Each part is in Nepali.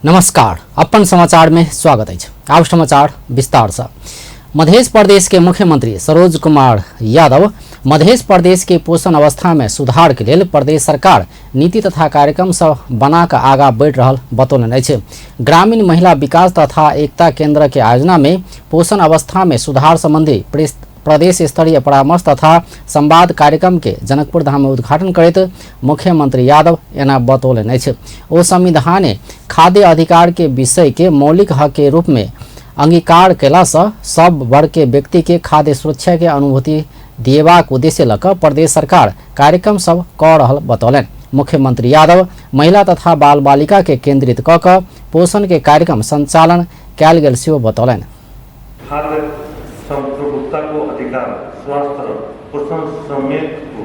नमस्कार, अपन समाचार में स्वागत है। आब समाचार विस्तार से। मध्य प्रदेश के मुख्यमंत्री सरोज कुमार यादव मध्य प्रदेश के पोषण अवस्था में सुधार के लिए प्रदेश सरकार नीति तथा कार्यक्रम सब बना कर आगा बढ़ रहा बतौलन है। ग्रामीण महिला विकास तथा एकता केंद्र के आयोजना में पोषण अवस्था में सुधार संबंधी प्रदेश स्तरीय परामर्श तथा संवाद कार्यक्रम के जनकपुर धाम में उद्घाटन करते मुख्यमंत्री यादव एना बतौलन है। ओ संविधान खाद्य अधिकार के विषय के मौलिक हक के रूप में अंगीकार कैला से सब वर्ग के व्यक्ति के खाद्य सुरक्षा के अनुभूति दिएबाक उद्देश्य लक प्रदेश सरकार कार्यक्रम सब कर रहल बतौलन। मुख्यमंत्री यादव महिला तथा बाल बालिका के केंद्रित क पोषण के कार्यक्रम संचालन कैल गेल सेहो बतौलन। उपभोक्ताको अधिकार स्वास्थ्य र पोषण समेतको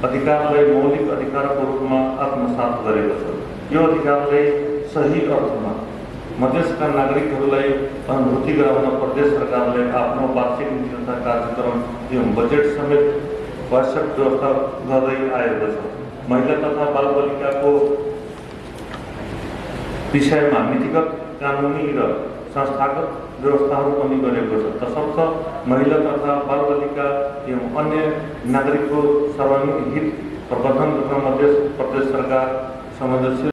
अधिकारलाई मौलिक अधिकारको रूपमा आत्मसात गरेको छ। यो अधिकारलाई सही अर्थमा मधेसका नागरिकहरूलाई अनुभूति गराउन प्रदेश सरकारले आफ्नो वार्षिक नीति तथा कार्यक्रम एवं बजेट समेत आवश्यक व्यवस्था गर्दै आएको छ। महिला तथा बालबालिकाको विषयमा नीतिगत कानुनी र संस्थागत व्यवस्थाहरू पनि गरेको छ। तसर्थ महिला तथा बालबालिका एवं अन्य नागरिकको सर्वाङ्गीण हित प्रबन्धन गर्न मध्य प्रदेश सरकार संवेदनशील।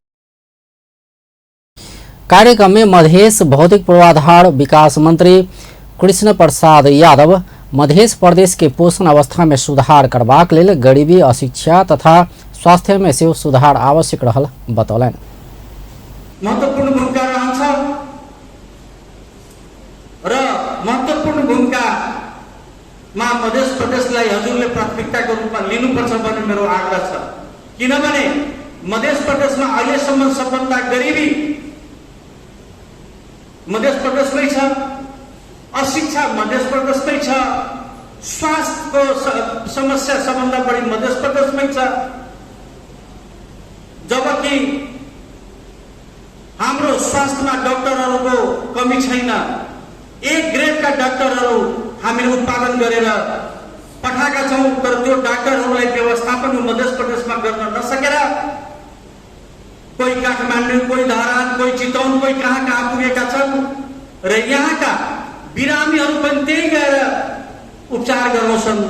कार्यक्रम में मध्य भौतिक पूर्वाधार विकास मंत्री कृष्ण प्रसाद यादव मध्य प्रदेश के पोषण अवस्था में सुधार करबाक लेल गरीबी अशिक्षा तथा स्वास्थ्य में सेहो सुधार आवश्यक रहल बतौलन। महत्वपूर्ण भूमिका रहन्छ र महत्वपूर्ण भूमिकामा मध्य प्रदेशलाई हजुरले प्राथमिकताको रूपमा लिनुपर्छ भन्ने मेरो आग्रह छ। किनभने मध्य प्रदेशमा अहिलेसम्म सबभन्दा गरीबी मध्य प्रदेशमै छ, अशिक्षा मध्य प्रदेशमै छ, स्वास्थ्यको समस्या सबभन्दा बढी मध्य प्रदेशमै छ। जबकि हाम्रो स्वास्थ्यमा डाक्टरहरूको कमी छैन। एक ग्रेडका डाक्टरहरू हामीले उत्पादन गरेर पठाएका छौं, तर त्यो डाक्टरहरूलाई व्यवस्थापन मध्य प्रदेशमा गर्न नसकेर कोही काठमाडौँ, कोही धरान, कोही चितवन, कोही कहाँ पुगेका छन् र यहाँका बिरामीहरू पनि त्यही गएर उपचार गराउँछन्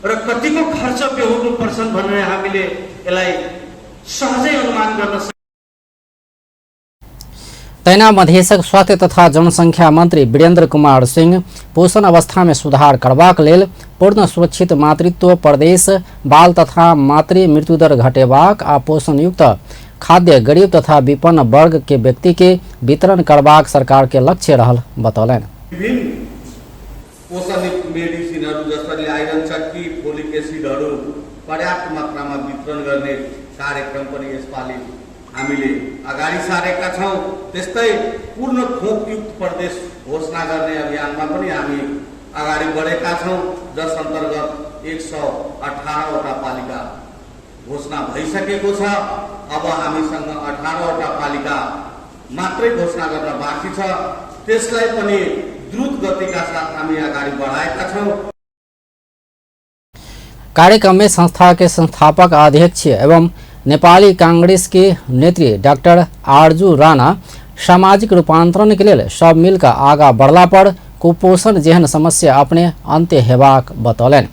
र कतिको खर्च बेहोर्नु पर्छन् भनेर हामीले यसलाई सहजै अनुमान गर्न सक्छौं। तैना मधेशक स्वास्थ्य तथा जनसंख्या मंत्री वीरेंद्र कुमार सिंह पोषण अवस्था में सुधार करबाक लेल पूर्ण सुरक्षित मातृत्व प्रदेश बाल तथा मातृ मृत्यु दर घटेबाक आ पोषण युक्त खाद्य गरीब तथा विपन्न वर्ग के व्यक्ति के वितरण करबाक सरकार के लक्ष्य रहल बतौलन। विभिन्न पोषण मेडिसिनहरू जसरी आइरन शक्ति, फोलिक एसिडहरू पर्याप्त मात्रामा वितरण गर्ने कार्यक्रम पनि यसपालि हामीले अगाडि सारेका छौं। त्यस्तै पूर्ण खोपयुक्त प्रदेश घोषणा गर्ने अभियानमा पनि हामी अगाडि बढेका छौं, जस अन्तर्गत 118 वटा पालिका घोषणा भइसकेको छ। अब हामीसँग 18 वटा पालिका मात्रै घोषणा गर्न बाँकी छ। त्यसलाई पनि द्रुत गतिका साथ हामी अगाडि बढाएका छौं। कार्यक्रम में संस्था के संस्थापक अध्यक्ष एवं नेपाली कांग्रेस के नेत्री डॉक्टर आरजू राणा सामाजिक रूपांतरण के लिए सब मिलकर आगा बढ़ला पर कुपोषण जेहन समस्या अपने अंत्य हेबाक बतौलन।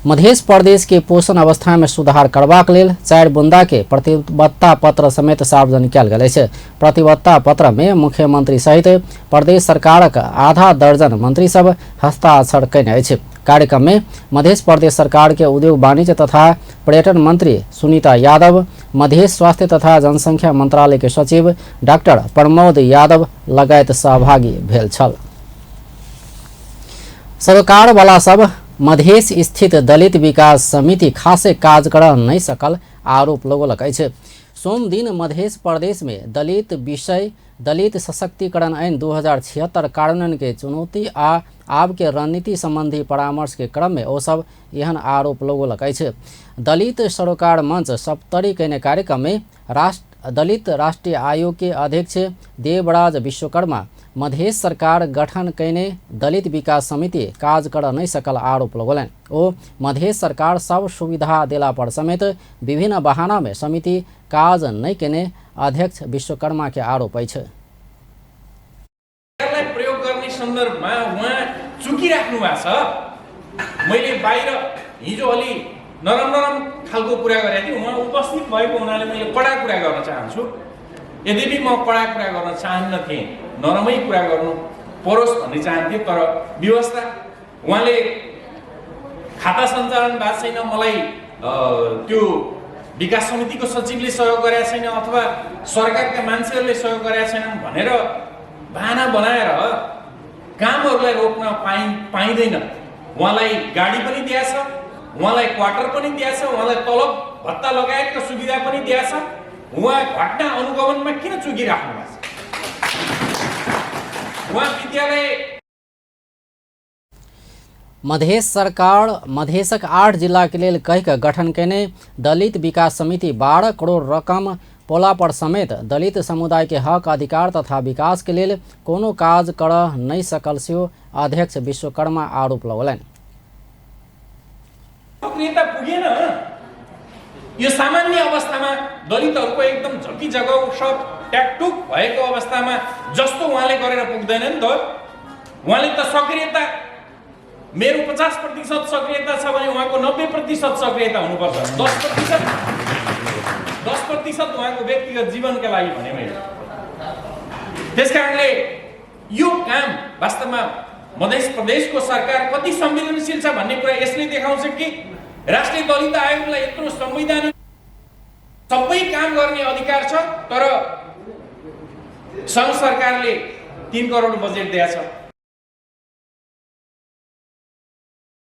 मध्य प्रदेश के पोषण अवस्था में सुधार करबाक लेल 4 बुंदा के प्रतिबद्धता पत्र समेत सार्वजनिक कयल गेल अछि। प्रतिबद्धता पत्र में मुख्यमंत्री सहित प्रदेश सरकारक आधा दर्जन मंत्री सब हस्ताक्षर कयने अछि। कार्यक्रम में मध्य प्रदेश सरकार के उद्योग वाणिज्य तथा पर्यटन मंत्री सुनीता यादव, मध्य स्वास्थ्य तथा जनसंख्या मंत्रालय के सचिव डॉक्टर प्रमोद यादव लगायत सहभागी भेल छल। सरकार वाला सब मध्य स्थित दलित विकास समिति खासे काज कर नहीं सकल आरोप लगौलक अछि। सोम दिन मध्य प्रदेश में दलित विषय दलित सशक्तिकरण ऐन 2076 कार्यान्वयन के चुनौती आ आब के रणनीति संबंधी परामर्श के क्रम में ओ सब एहन आरोप लगौलक अछि। दलित सरोकार मंच सप्तरी कयने कार्यक्रम में दलित राष्ट्रीय आयोग के अध्यक्ष देवराज विश्वकर्मा मध्य सरकार गठन कयने दलित विकास समिति काज कर नहीं सकल आरोप लगौलन। ओ मधेश सरकार सब सुविधा देला पर समेत विभिन्न बहाना में समिति काज नहीं केने अध्यक्ष विश्वकर्मा के आरोप है। प्रयोग गर्ने सन्दर्भमा उहाँ चुकिराख्नु भएको छ। मैले बाहिर हिजो अलि नरम खालको कुरा गरेको थिएँ, उहाँ उपस्थित भएको हुनाले मैले कडा कुरा गर्न चाहन्छु। यद्यपि म कडा कुरा गर्न चाहन्न थिएँ, नरमै कुरा गर्नु परोस् भन्ने चाहन्थेँ, तर व्यवस्था उहाँले खाता सञ्चालन भएको छैन, मलाई त्यो विकास समितिको सचिवले सहयोग गरेका छैन अथवा सरकारका मान्छेहरूले सहयोग गरेका छैनन् भनेर बहाना बनाएर कामहरूलाई रोक्न पाइँदैन। उहाँलाई गाडी पनि दिएछ, उहाँलाई क्वार्टर पनि दिएछ, उहाँलाई तलब भत्ता लगायतका सुविधा पनि दिएछ। उहाँ घटना अनुगमनमा किन चुकिराख्नु भएको छ? उहाँ विद्यालय मधेश सरकार मधेशक 8 जिला के लेल कहि के गठन केने दलित विकास समिति 12 करोड़ रकम पोला पर समेत दलित समुदाय के हक अधिकार तथा विकास के लेल कोनो काज कर नहीं सकल से अध्यक्ष विश्वकर्मा आरोप लगौलनि। सक्रियता पुगेन। यो सामान्य अवस्थामा दलितहरूको एकदम झकी जगाउ सब ट्याकटुक भएको अवस्थामा जस्तो उहाँले गरेर पुग्दैन नि त। उहाँले त सक्रियता, मेरो 50% सक्रियता छ भने उहाँको 90% सक्रियता हुनुपर्छ। 10% उहाँको व्यक्तिगत जीवनका लागि भने मैले। त्यसकारणले यो काम वास्तवमा मध्य प्रदेशको सरकार कति संवेदनशील छ भन्ने कुरा यसले देखाउँछ कि राष्ट्रिय दलित आयोगलाई यत्रो संवैधानिक सबै काम गर्ने अधिकार छ, तर संघ सरकारले 3 करोड बजेट दिएछ।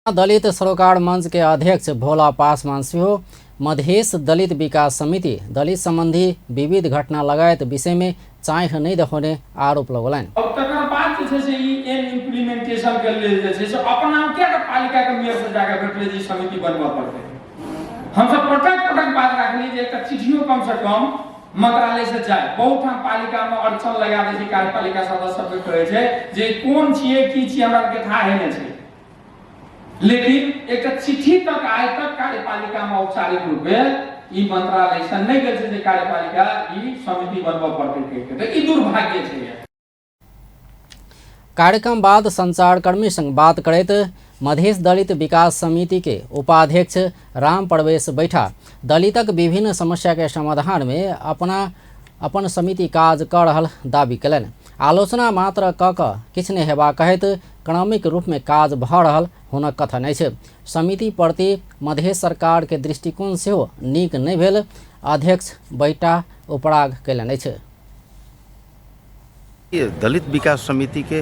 दलित सरोकार मंच के अध्यक्ष भोला पासवान सिंह मधेश दलित विकास समिति दलित संबंधी विविध घटना लगायत विषय में चाह नहीं देखाने आरोप लगौलनि। अब तकर बाद जे छै से ई एन इम्प्लीमेंटेशन के लेल जे छै से अपना क्या पालिका के मेयर से जाकर भेटले जे समिति बनबा पड़ते। हम सब प्रत्येक बात राखली जे एक चिट्ठियों कम से कम मंत्रालय से जाए। बहुत हम पालिका में अड़चन लगा दे छै, कार्यपालिका सदस्य सब कहे छै जे कोन छिए की छिए हमरा के था है नै छै, लेकिन एक चिट्ठी तक आए तक कार्यपालिका में औपचारिक रूप में ई मंत्रालय से नहीं गेल छै कार्यपालिका ई समिति बनबा पड़ते के। ई दुर्भाग्य छै। कार्यक्रम बाद संचारकर्मी संग बात करैत मधेश दलित विकास समिति के उपाध्यक्ष राम प्रवेश बैठा दलितक विभिन्न समस्या के समाधान में अपन समिति काज कर रहल दावी कयलनि। आलोचना मात्र क किछु नहि हेबाक कहैत क्रमिक रूप में काज भ रहल हुनक कथन अछि। समिति प्रति मधेश सरकार के दृष्टिकोण से नीक नहीं भेल अध्यक्ष बैठा उपराग कयलनि अछि। दलित विकास समिति के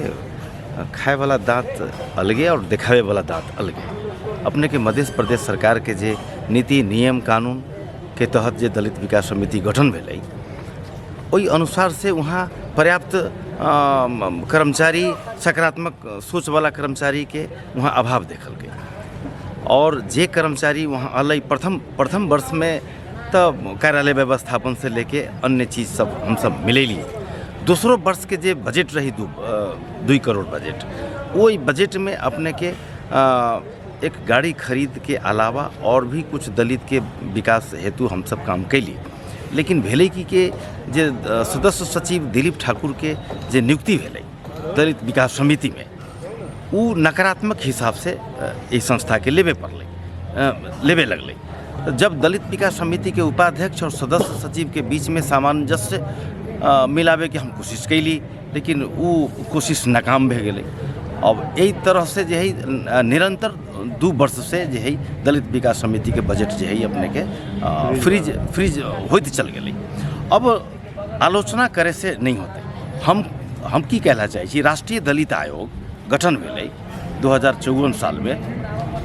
खाए वाला दांत अलगे और दिखावे वाला दांत अलगे। अपने के मध्य प्रदेश सरकार के जे नीति नियम कानून के तहत जे दलित विकास समिति गठन भेलै ओहि अनुसार से वहाँ पर्याप्त कर्मचारी सकारात्मक सोच वाला कर्मचारी के वहाँ अभाव देखल गई। और जे कर्मचारी वहाँ अलै प्रथम वर्ष में तो कार्यालय व्यवस्थापन से लेके अन्य चीज़ सब हम सब मिलेली। दूसरो वर्ष के जे बजट रही 2 करोड़ बजट, वही बजट में अपने के एक गाड़ी खरीद के अलावा और भी कुछ दलित के विकास हेतु हम सब काम कैली। लेकिन भेलै कि के जे सदस्य सचिव दिलीप ठाकुर के जे नियुक्ति भेलै दलित विकास समिति में, वो नकारात्मक हिसाब से इस संस्था के लेवे लगलै। जब दलित विकास समिति के उपाध्यक्ष और सदस्य सचिव के बीच में सामंजस्य मिलावे के हम कोशिश कैली, लेकिन वो कोशिश नाकाम भे गेलै। अब यही तरह से जे है निरंतर 2 वर्ष से जे है दलित विकास समिति के बजट जे है अपने के फ्रीज होते चल गए। अब आलोचना करे से नहीं होते। हम की कहला चाहे छी, राष्ट्रीय दलित आयोग गठन भेलै 2054 साल में।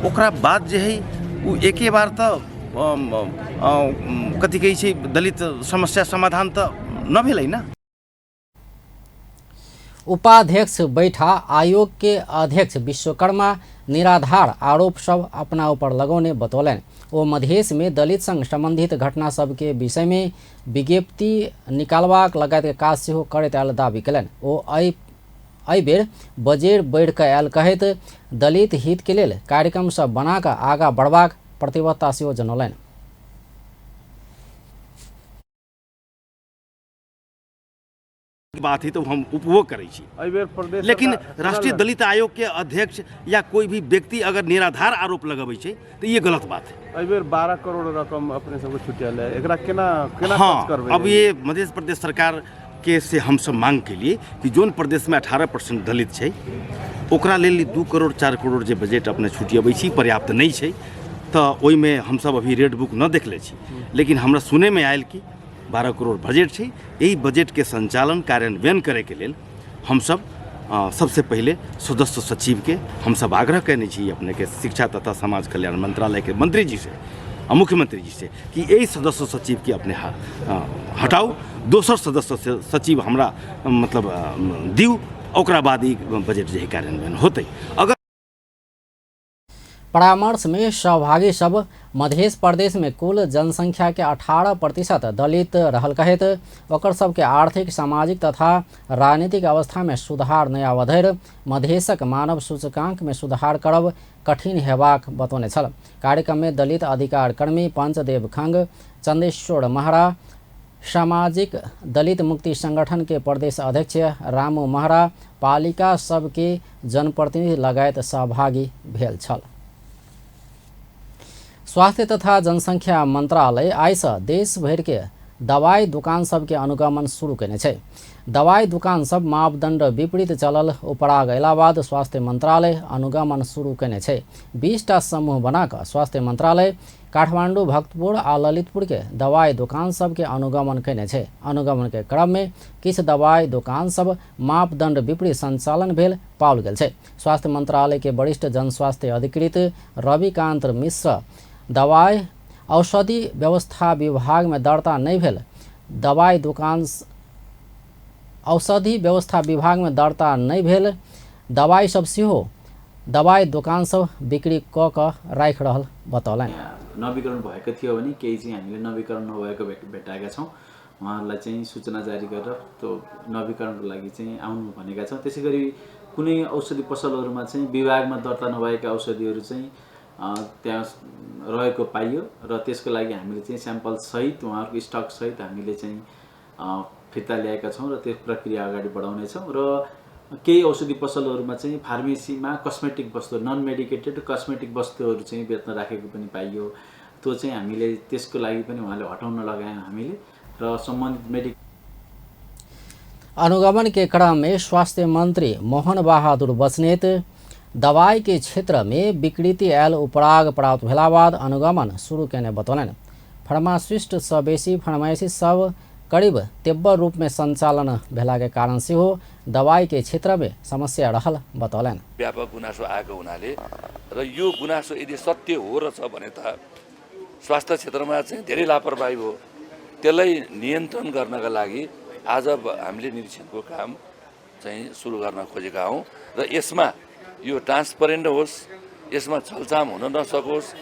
ओकरा बाद जे है वो एके बार तो कथी कहै छै दलित समस्या समाधान तो न भेलै ना। उपाध्यक्ष बैठा आयोग के अध्यक्ष विश्वकर्मा निराधार आरोप सब अपना ऊपर लगौने बतौलन। वो मधेश में दलित संग संबंधित घटना सब के विषय में विज्ञप्ति निकालबाक लगायत काज सेहो करैत आयल दावी कयलनि। ओ एहि बेर बजेट बढ़ि कऽ आयल कहैत दलित हित के लेल कार्यक्रम सब बना कऽ आगाँ बढ़बाक प्रतिबद्धता सेहो जनौलनि। बात है तो हम उपभोग करै छी, लेकिन राष्ट्रीय दलित आयोग के अध्यक्ष या कोई भी व्यक्ति अगर निराधार आरोप लगबै छै तो ये गलत बात है। एहि बेर 12 करोड़ रकम अपने सबके छुटियल है, एकरा केना खर्च करबै? अब ये मध्य प्रदेश सरकार के से हम सब मांग के लिए कि जोन प्रदेश में 18% दलित छै ओकरा लेल 2 करोड़ 4 करोड़ जे बजट अपने छुटियबै छी पर्याप्त नहीं छै, तो ओहि में हम सब अभी रेड बुक न देखले छी, लेकिन हमरा सुने में आयल कि 12 करोड़ बजट है। यही बजट के संचालन कार्यान्वयन करे के लेल हम सब सबसे पहले सदस्य सचिव के हम सब आग्रह करने छी अपने के शिक्षा तथा समाज कल्याण मंत्रालय के मंत्री जी से मुख्यमंत्री जी से कि यही सदस्य सचिव के अपने हटाऊ, दोसर सदस्य सचिव हमरा मतलब दिउ, ओकरा बाद ही बजट जे कार्यान्वयन होते। अगर परामर्श में सहभागी सब मध्य प्रदेश में कुल जनसंख्या के 18% दलित रहल कहैत ओकर सबके आर्थिक सामाजिक तथा राजनीतिक अवस्था में सुधार नहीं आबऽ धरि मधेशक मानव सूचकांक में सुधार करब कठिन हेबाक बतौने छल। कार्यक्रम में दलित अधिकार कर्मी पंचदेव खंग, चंदेश्वर महरा, सामाजिक दलित मुक्ति संगठन के प्रदेश अध्यक्ष रामू महरा, पालिका सबके जनप्रतिनिधि लगायत सहभागी भेल छल। स्वास्थ्य तथा जनसंख्या मंत्रालय आइसँ देश भर के दवाई दुकान सब के अनुगमन शुरू केने छै। दवाई दुकान सब मापदंड विपरीत चलल उपराग अयला बाद स्वास्थ्य मंत्रालय अनुगमन शुरू केने छै। 20टा समूह बनाकर स्वास्थ्य मंत्रालय काठमांडू, भक्तपुर आ ललितपुर के दवाई दुकान सब के अनुगमन केने छै। अनुगमन के क्रम में किछु दवाई दुकान सब मापदंड विपरीत संचालन भेल पाओल गेल छै। स्वास्थ्य मंत्रालय के वरिष्ठ जनस्वास्थ्य अधिकृत रविकांत मिश्र दवाई औषधि व्यवस्था विभाग में दर्ता नहीं भेल दवाई दुकान औषधि व्यवस्था विभाग में दर्ता नहीं भेल दवाई सब सेहो दवाई दुकान सब बिक्री क राखि रहल बतौलनि। नवीकरण भएको थियो भने केही चाहिँ हामीले नवीकरण नभएको भेटाएका छौँ, उहाँहरूलाई चाहिँ सूचना जारी गरेर त्यो नवीकरणको लागि चाहिँ आउनु भनेका छौँ। त्यसैगरी कुनै औषधि पसलहरूमा चाहिँ विभागमा दर्ता नभएका औषधिहरू चाहिँ त्यहाँ रहेको पाइयो र त्यसको लागि हामीले चाहिँ स्याम्पल सहित उहाँहरूको स्टक सहित हामीले चाहिँ फिर्ता ल्याएका छौँ र त्यो प्रक्रिया अगाडि बढाउनेछौँ। र केही औषधि पसलहरूमा चाहिँ फार्मेसीमा कस्मेटिक वस्तु नन मेडिकेटेड कस्मेटिक वस्तुहरू चाहिँ बेच्न राखेको पनि पाइयो, त्यो चाहिँ हामीले त्यसको लागि पनि उहाँले हटाउन लगायौँ हामीले र सम्बन्धित अनुगमन के क्रम में स्वास्थ्य मंत्री मोहन बहादुर बस्नेत दवाई के क्षेत्र में विकृति आयल उपराग प्राप्त भेला बाद अनुगमन शुरू केने बतौलनि। फार्मासिस्ट सँ बेसी फार्मेसी सब करीब तीव्र रूप में संचालन भेला के कारण से हो दवाई के क्षेत्र में समस्या रहल बतौलनि। व्यापक गुनासो आएको हुनाले र यो गुनासो यदि सत्य हो र छ भने त स्वास्थ्य क्षेत्रमा चाहिँ धेरै लापरवाही हो, त्यसलाई नियन्त्रण गर्नका लागि आज हामीले निरीक्षणको काम चाहिँ सुरु गर्न खोजेका हौँ र यसमा यो ट्रान्सपरेन्ट होस्, यसमा छलचाम हुन नसकोस्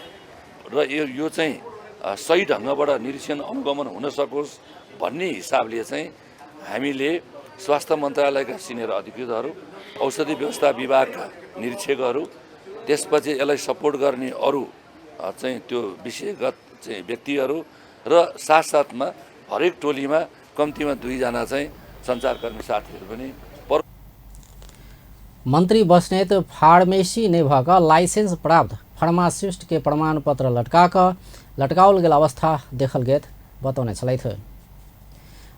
र यो चाहिँ सही ढङ्गबाट निरीक्षण अनुगमन हुन सकोस् भन्ने हिसाबले चाहिँ हामीले स्वास्थ्य मन्त्रालयका सिनियर अधिकृतहरू, औषधि व्यवस्था विभागका निरीक्षकहरू, त्यसपछि यसलाई सपोर्ट गर्ने अरू चाहिँ त्यो विषयगत चाहिँ व्यक्तिहरू र साथसाथमा हरेक टोलीमा कम्तीमा 2 जना चाहिँ सञ्चारकर्मी साथीहरू पनि। मंत्री बस्नेत फार्मेसी नहीं भक लाइसेंस प्राप्त फार्मासिस्ट के प्रमाण पत्र लटकाओल गेल अवस्था देखल गेल बतौने छलैथ।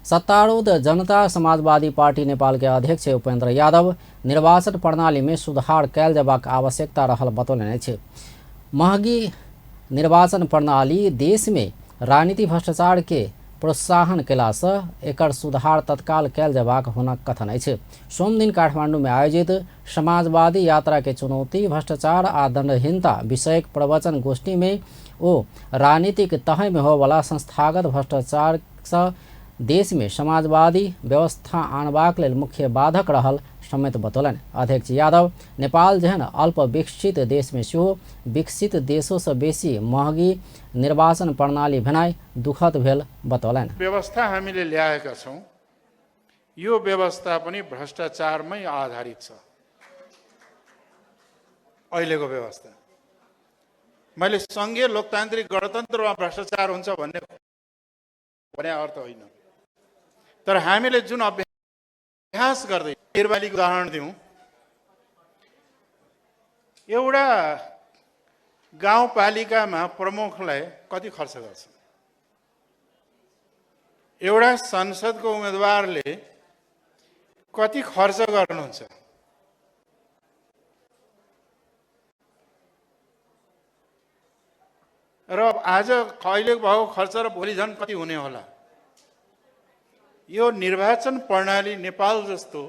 सत्तारूढ़ जनता समाजवादी पार्टी नेपाल के अध्यक्ष उपेन्द्र यादव निर्वाचन प्रणाली में सुधार कैल जबाक आवश्यकता रहल बतौने छै। महगी निर्वाचन प्रणाली देश में राजनीति भ्रष्टाचार के प्रोत्साहन केलासँ एकर सुधार तत्काल कैल जबाक हुनक कथन अछि। सोम दिन काठमांडू में आयोजित समाजवादी यात्रा के चुनौती भ्रष्टाचार आ दंडहीनता विषयक प्रवचन गोष्ठी में ओ राजनीतिक तह में होवला संस्थागत भ्रष्टाचार सँ देश में समाजवादी व्यवस्था आनबाक लेल मुख्य बाधक रहल समेत बतौलनि। अध्यक्ष यादव नेपाल जहन अल्प विकसित देश में सेहो विकसित देशों से बेसी महगी निर्वाचन प्रणाली भेनाइ दुखद भेल बतौलनि। व्यवस्था हामीले ल्याएका छौँ, यो व्यवस्था पनि भ्रष्टाचारमै आधारित छ। अहिलेको व्यवस्था मैले सङ्घीय लोकतान्त्रिक गणतन्त्रमा भ्रष्टाचार हुन्छ भन्ने अर्थ होइन, तर हामीले जुन अभ्यास गर्दै निर्वालीको उदाहरण दिउँ, एउटा गाउँपालिकामा प्रमुखलाई कति खर्च गर्छ? एउटा संसदको उम्मेदवारले कति खर्च गर्नुहुन्छ? र आज अहिले भएको खर्च र भोलि झन् कति हुने होला? यो निर्वाचन प्रणाली नेपाल जस्तो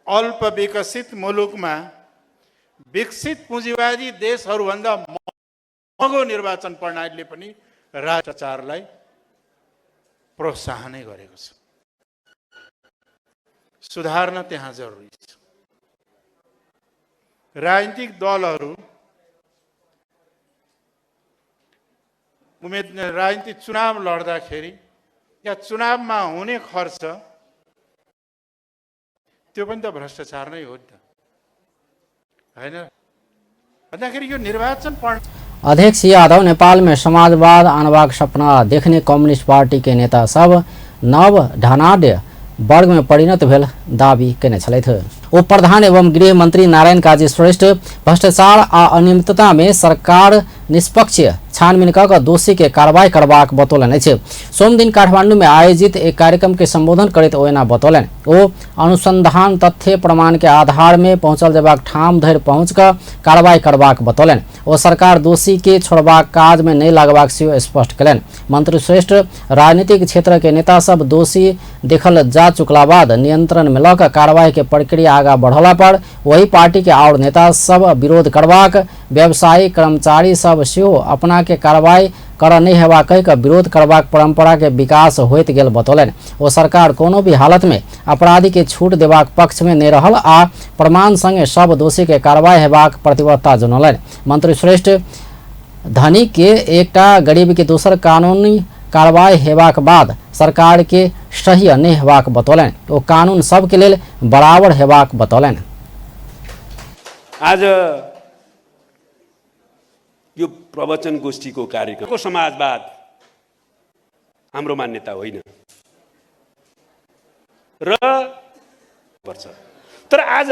अल्प विकसित मुलुकमा विकसित पुँजीवादी देशहरूभन्दा महँगो निर्वाचन प्रणालीले पनि भ्रष्टाचारलाई प्रोत्साहनै गरेको छ। सुधार्न त्यहाँ जरुरी छ। राजनीतिक दलहरू राजनीतिक चुनाव लड्दाखेरि या चुनावमा हुने खर्च त्यो पनि त भ्रष्टाचार नै हो नि त, हैन? भन्दाखेरि यो निर्वाचन अध्यक्ष यादव नेपाल में समाजवाद आनबाक सपना देखने कम्युनिस्ट पार्टी के नेता सब नव धनाढ्य वर्ग में परिणत भेल दावी केने छलथि। उप प्रधान एवं गृह मंत्री नारायण काजी श्रेष्ठ भ्रष्टाचार आ अनियमितता में सरकार निष्पक्ष छानबीन कर दोषी के कार्रवाई करबाक बतौलन अछि। सोम दिन काठमांडू में आयोजित एक कार्यक्रम के संबोधन करते ओना बतौलन ओ अनुसंधान तथ्य प्रमाण के आधार में पहुंचल जबाक ठाम धरि पहुंच कर कार्रवाई करबाक बतौलन ओ सरकार दोषी के छोड़बाक काज में नहीं लगबाक सेहो स्पष्ट कलन। मंत्री श्रेष्ठ राजनीतिक क्षेत्र के नेता सब दोषी देखल जा चुकला बाद नियंत्रण में लकर कार्रवाई के प्रक्रिया आगा बढ़ला पर वही पार्टी के और नेता सब विरोध करबाक व्यवसायी कर्मचारी सब सेहो अपना के कार्रवाई कर नहीं हेबा कह के विरोध करबाक परंपरा के विकास होइत गेल बतौलन। ओ सरकार कोनो भी हालत में अपराधी के छूट देबाक पक्ष में नहीं रहल आ प्रमाण संगे सब दोषी के कार्रवाई हेबाक प्रतिबद्धता जनौलन। मंत्री श्रेष्ठ धनी के एकटा गरीब के दोसर कानूनी कार्रवाई हेबाक बाद सरकार के सही नहीं हेबाक बतौलन ओ कानून सबके लेल बराबर हेबाक बतौलन। आज यो प्रवचन गोष्ठीको कार्यक्रमको समाजवाद हाम्रो मान्यता होइन र पर्छ, तर आज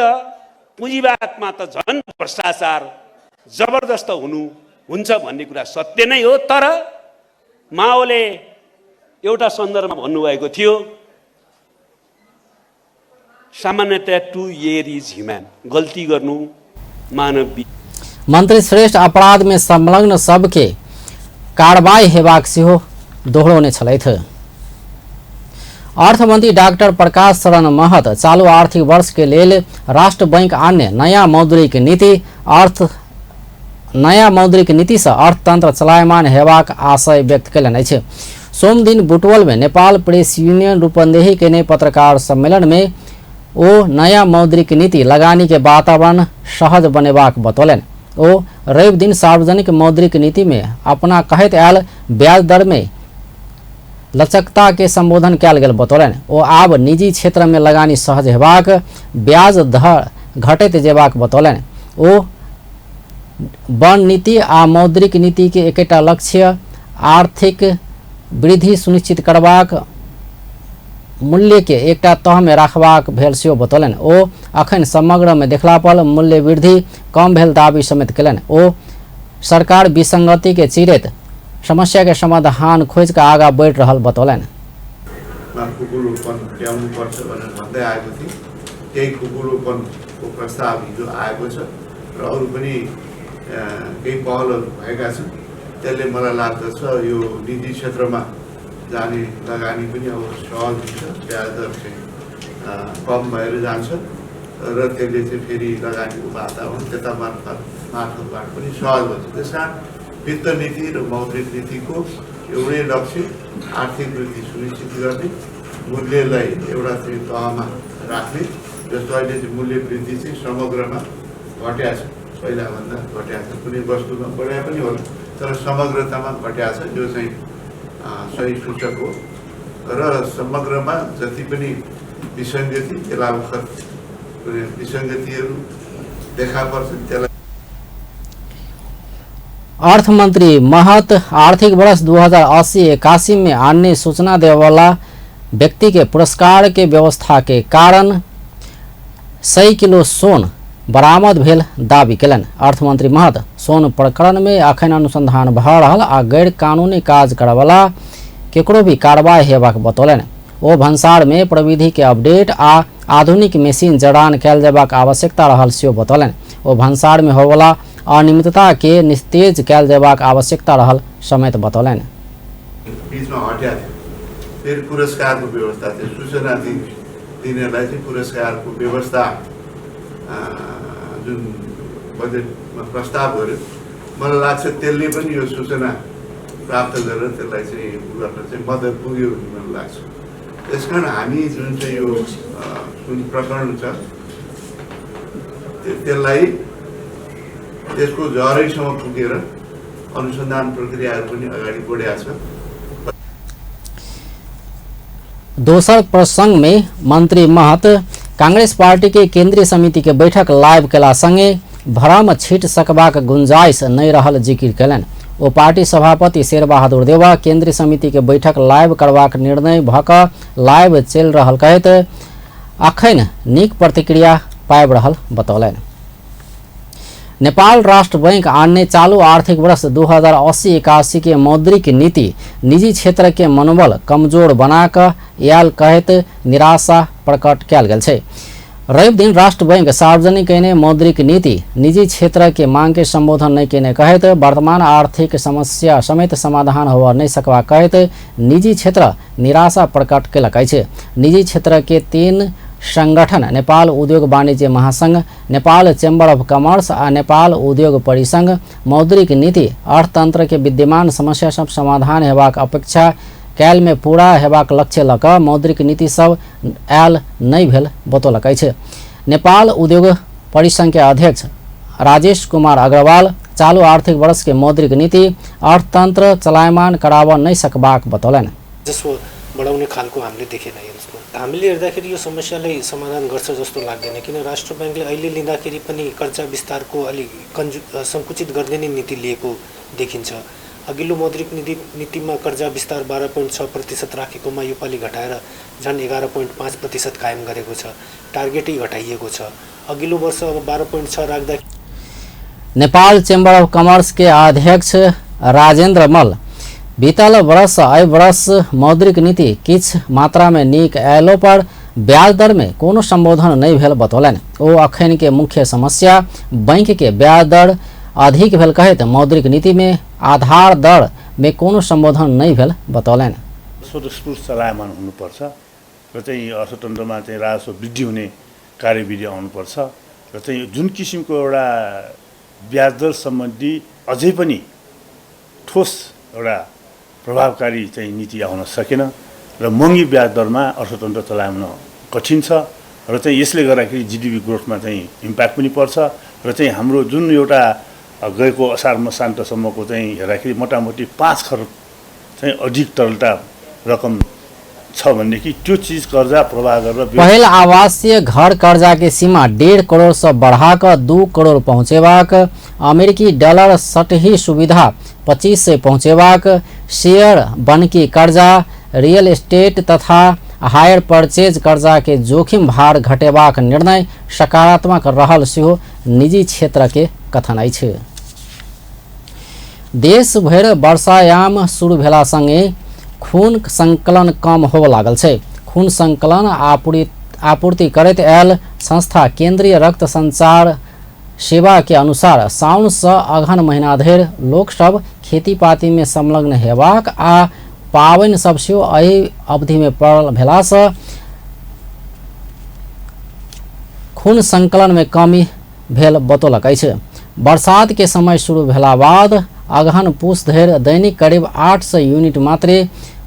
पुँजीवादमा त झन् भ्रष्टाचार जबरदस्त हुन्छ भन्ने कुरा सत्य नै हो। तर माओले एउटा सन्दर्भमा भन्नुभएको थियो, सामान्यतया टु एयर इज ह्युमन, गल्ती गर्नु मानवीय। मंत्री श्रेष्ठ अपराध में संलग्न सबके कार्रवाई हेबाक सेहो दोहरौने छलथि। अर्थमंत्री डॉक्टर प्रकाश शरण महत चालू आर्थिक वर्ष के लेल राष्ट्र बैंक अन्य नया मौद्रिक नीति से अर्थतंत्र चलायमान हेबाक आशय व्यक्त कयलनि अछि। सोम दिन बुटवल में नेपाल प्रेस यूनियन रूपन्देही के नए पत्रकार सम्मेलन में ओ नया मौद्रिक नीति लगानी के वातावरण सहज बनेबाक बतौलन। ओ रवि दिन सार्वजनिक मौद्रिक नीति में अपना कहत आयल ब्याज दर में लचकता के संबोधन कयल गेल बतौलन। ओ आब निजी क्षेत्र में लगानी सहज हेबाक ब्याज दर घटैत जेबाक बतौलन। ओ वन नीति आ मौद्रिक नीति के एकटा लक्ष्य आर्थिक वृद्धि सुनिश्चित करबाक मूल्य के एकटा तह में रखबाक भेल सेहो बतौलन। ओ अखन समग्र में देखला पर मूल्य वृद्धि कम भेल दावी समेत कयलनि। ओ सरकार विसंगति के चिरैत समस्या के समाधान खोज के आगा बढ़ रहल बतौलन। कुकुरपन ल्याउनुपर्छ भनेर भन्दै आएको थिए, त्यही कुकुरपनको प्रस्ताव हिजो आएको छ र अरू पनि केही पहलहरू भएका छन्। त्यसले मलाई लाग्दछ यो निजी क्षेत्रमा जाने लगानी पनि अब सहज हुन्छ, ब्याज दर चाहिँ कम भएर जान्छ र त्यसले चाहिँ फेरि लगानीको वातावरण त्यता मार्फतबाट पनि सहज हुन्छ। त्यस कारण वित्त नीति र मौद्रिक नीतिको एउटै लक्ष्य आर्थिक वृद्धि सुनिश्चित गर्ने, मूल्यलाई एउटा चाहिँ तहमा राख्ने। जस्तो अहिले चाहिँ मूल्य वृद्धि चाहिँ समग्रमा घट्या छ, पहिलाभन्दा घट्या छ, कुनै वस्तुमा बढाए पनि होला तर समग्रतामा घट्या छ, जो चाहिँ सही सूचक हो। र समग्रमा जति पनि विसङ्गति त्यसलाई विसङ्गतिहरू देखा पर्छन् त्यसलाई अर्थ मंत्री महत आर्थिक वर्ष 2080-81 में अन्य सूचना देने वाला व्यक्ति के पुरस्कार के व्यवस्था के कारण 100 किलो सोन बरामद भेल दावी कलन। अर्थमंत्री महत सोन प्रकरण में अखन अनुसंधान भऽ रहल आ गैर कानूनी काज करवला केकरो भी कार्रवाई हेबाक बतौलन। ओ भंसार में प्रविधि के अपडेट आ आधुनिक मशीन जड़ान कयल जयबाक आवश्यकता रहल सेहो बतौलन। ओ भंसार में होवला अनियमितता के निस्तेज कयल जयबाक आवश्यकता रहल समेत बतौलन। बीचमा हट्या फेरि पुरस्कारको व्यवस्था थियो, सूचना दिनेलाई चाहिँ पुरस्कारको व्यवस्था जुन बजेटमा प्रस्ताव गर्यो, मलाई लाग्छ त्यसले पनि यो सूचना प्राप्त गरेर त्यसलाई चाहिँ गर्न चाहिँ मद्दत पुग्यो भन्ने मलाई लाग्छ। त्यसकारण हामी जुन चाहिँ यो जुन प्रकरण छ त्यसलाई त्यसको जरैसम्म पुगेर अनुसन्धान प्रक्रियाहरू पनि अगाडि बढेका छ। दोसर प्रसंग में मंत्री महत कांग्रेस पार्टी के केंद्रीय समिति के बैठक लाइव केला संगे भरम छीट सकबाक गुंजाइश नहीं रहल जिकिर कलन। ओ पार्टी सभापति शेर बहादुर देवा केंद्रीय समिति के बैठक लाइव करबाक निर्णय भक लाइव चल रहल कहत अखन नीक प्रतिक्रिया पाबि रहल बतौलन। नेपाल राष्ट्र बैंक आने चालू आर्थिक वर्ष 2080-81 के मौद्रिक नीति निजी क्षेत्र के मनोबल कमजोर बनाकर आयल कहत निराशा प्रकट कयल गेल छै। रवि दिन राष्ट्र बैंक सार्वजनिक कयने मौद्रिक नीति निजी क्षेत्र के मांग के संबोधन नहीं केने कहत वर्तमान आर्थिक समस्या समेत समाधान होवा नहीं सकवा कहत निजी क्षेत्र निराशा प्रकट कयलक अछि। निजी क्षेत्र के 3 संगठन नेपाल उद्योग वाणिज्य महासंघ, नेपाल चेम्बर ऑफ कॉमर्स आ नेपाल उद्योग परिसंघ मौद्रिक नीति अर्थतंत्र के विद्यमान समस्या सब समाधान हेबाक अपेक्षा कैल में पूरा हेबाक लक्ष्य लऽ कऽ मौद्रिक नीति सब आयल नहीं भेल बतौलक अछि। नेपाल उद्योग परिसंघ के अध्यक्ष राजेश कुमार अग्रवाल चालू आर्थिक वर्ष के मौद्रिक नीति अर्थतंत्र चलायमान कराव नहीं सकबाक बतौलन। जसो बढाउने खालको हामीले देखेन यसको। हामीले हेर्दाखेरि यो समस्यालाई समाधान गर्छ जस्तो लाग्दैन, किन राष्ट्र बैंकले अहिले लिँदाखेरि पनि कर्जा विस्तारको अलि संकुचित गरिदिने नीति लिएको देखिन्छ। अघिल्लो मौद्रिक नीतिमा कर्जा विस्तार 12.6% राखेकोमा योपालि घटाएर झन् 11.5% कायम गरेको छ। टार्गेटै घटाइएको छ। अघिल्लो वर्ष अब 12.6 राख्दा नेपाल चेम्बर ऑफ कॉमर्स के अध्यक्ष राजेन्द्र मल बीतल वर्ष एहि वर्ष मौद्रिक नीति किछ मात्रा में नीक आयलो पर ब्याज दर में कोनो संबोधन नहीं भेल बतौलन। ओ अखन के मुख्य समस्या बैंक के ब्याज दर अधिक भेल कहत मौद्रिक नीति में आधार दर में कोनो संबोधन नहीं भेल बतौलन। स्वतस्फूर्त चलायमान हुनुपर्छ र चाहिँ अर्थतन्त्रमा चाहिँ राजस्व वृद्धि हुने कार्यविधि आउनुपर्छ र चाहिँ जुन किसिमको एउटा ब्याज दर सम्बन्धी अझै पनि ठोस एउटा प्रभावकारी चाहिँ नीति आउन सकेन र महँगी ब्याज दरमा अर्थतन्त्र चलाउन कठिन छ र चाहिँ यसले गर्दाखेरि जीडीपी ग्रोथमा चाहिँ इम्प्याक्ट पनि पर्छ र चाहिँ हाम्रो जुन एउटा गएको असार मसान्तसम्मको चाहिँ हेर्दाखेरि मोटामोटी 5 खरब चाहिँ अधिक तरलता रकम छ भनेदेखि त्यो चीज कर्जा प्रवाह गरेर पहल आवासीय घर कर्जा के सीमा 1.5 करोड़ से बढ़ाकर 2 करोड़ पहुंचेबाक, अमेरिकी डॉलर सटही सुविधा 25 से पहुंचेबाक, शेयर बन्की कर्जा, रियल एस्टेट तथा हायर परचेज कर्जा के जोखिम भार घटेबाक निर्णय सकारात्मक रहल सेहो निजी क्षेत्र के कथन अछि। देश भरि वर्षायाम शुरू भेला संगे खून संकलन कम होबऽ लागल छै। खून संकलन आपूर्ति करैत आयल संस्था केंद्रीय रक्त संचार सेवा के अनुसार साउन से अगहन महीना धरि लोक सब खेती पाती में संलग्न हेबाक आ पाबनि सब सेहो एहि अवधि में पड़ल भेला से खून संकलन में कमी भेल बतौलक अछि। बरसात के समय शुरू भेला बाद अगहन पूस धरि दैनिक करीब 800 यूनिट मात्रे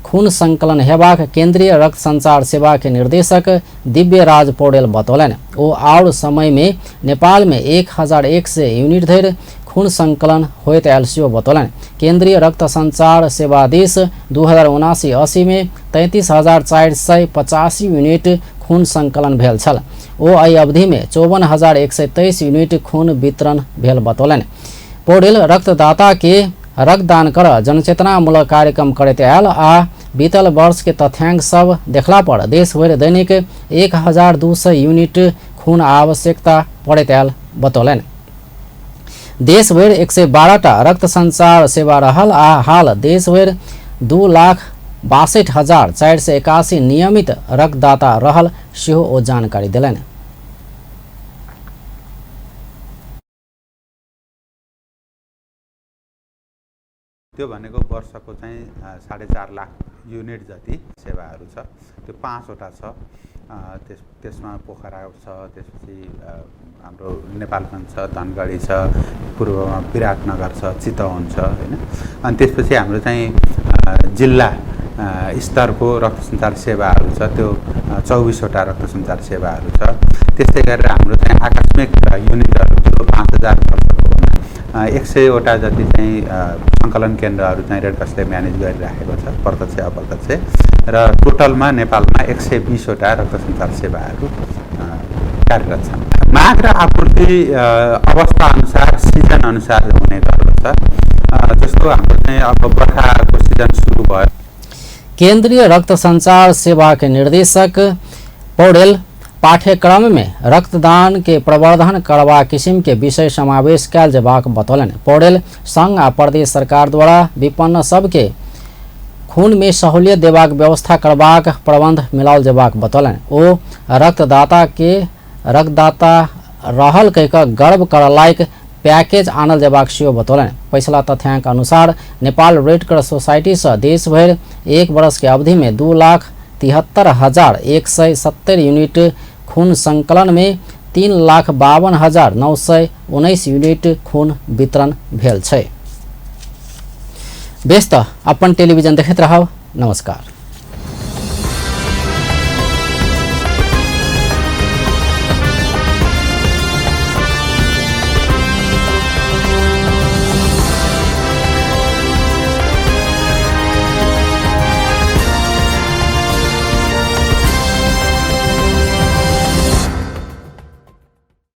खून संकलन हेबाक केंद्रीय रक्त संचार सेवा के निर्देशक दिव्य राज पौडेल बतौलन। ओ और समय में नेपाल में 1100 यूनिट धरि खून संकलन होइत आयल सेहो बतौलनि। केंद्रीय रक्त संचार सेवा देश 2079-80 में 33,485 यूनिट खून संकलन भेल छल। ओ एहि अवधि में 54,123 यूनिट खून वितरण भेल बतौलनि। पौडेल रक्तदाता के रक्तदान कर जनचेतनामूलक कार्यक्रम करैत आयल आ बीतल वर्ष के तथ्याङ्क सब देखला पर देश भरि दैनिक 1,200 यूनिट खून आवश्यकता पड़ैत आयल बतौलनि। देश भरि 112टा रक्त संचार सेवा रहल आ हाल देश भरि 2,62,481 नियमित रक्तदाता रहल सेहो ओ जानकारी देलनि। त्यो भनेको वर्षको चाहिँ 4.5 लाख युनिट जति सेवाहरू छ। त्यो 5वटा छ। त्यसमा पोखरा छ, त्यसपछि हाम्रो नेपालगञ्ज छ, धनगढी छ, पूर्वमा विराटनगर छ, चितवन छ हैन। अनि त्यसपछि हाम्रो चाहिँ जिल्ला स्तरको रक्त सञ्चार सेवाहरू छ। त्यो 24वटा रक्त सञ्चार सेवाहरू छ। त्यस्तै गरेर हाम्रो चाहिँ आकस्मिक युनिटहरू छ 5,000 100वटा जति चाहिँ सङ्कलन केन्द्रहरू चाहिँ रेड क्रसले म्यानेज गरिराखेको छ, प्रत्यक्ष अप्रत्यक्ष। र टोटलमा नेपालमा 120वटा रक्त सञ्चार सेवाहरू कार्यरत छन्। माग र आपूर्ति अवस्था अनुसार सिजन अनुसार हुने गर्दछ। जस्तो हाम्रो चाहिँ अब बर्खाको सिजन सुरु भयो। केंद्रीय रक्त संचार सेवा के निदेशक पौडेल पाठ्यक्रम में रक्तदान के प्रवर्धन करवा किसिम के विषय समावेश कैल जेबाक बतौलनि। पौडेल संघ आ प्रदेश सरकार द्वारा विपन्न सबके खून में सहूलियत देबाक व्यवस्था करबाक प्रबंध मिलाओल जेबाक बतौलनि। ओ रक्तदाता रहल कहिकऽ गर्व करऽ लायक पैकेज आनल जेबाक सेहो बतौलनि। पिछला तथ्याङ्क अनुसार नेपाल रेड क्रॉस सोसाइटी से देश भरि एक वर्ष के अवधि में 2,73,170 यूनिट खून संकलन में 3,52,919 यूनिट खून वितरण भेल छै। व्यस्त अपन टेलीविजन देखैत रहब। नमस्कार।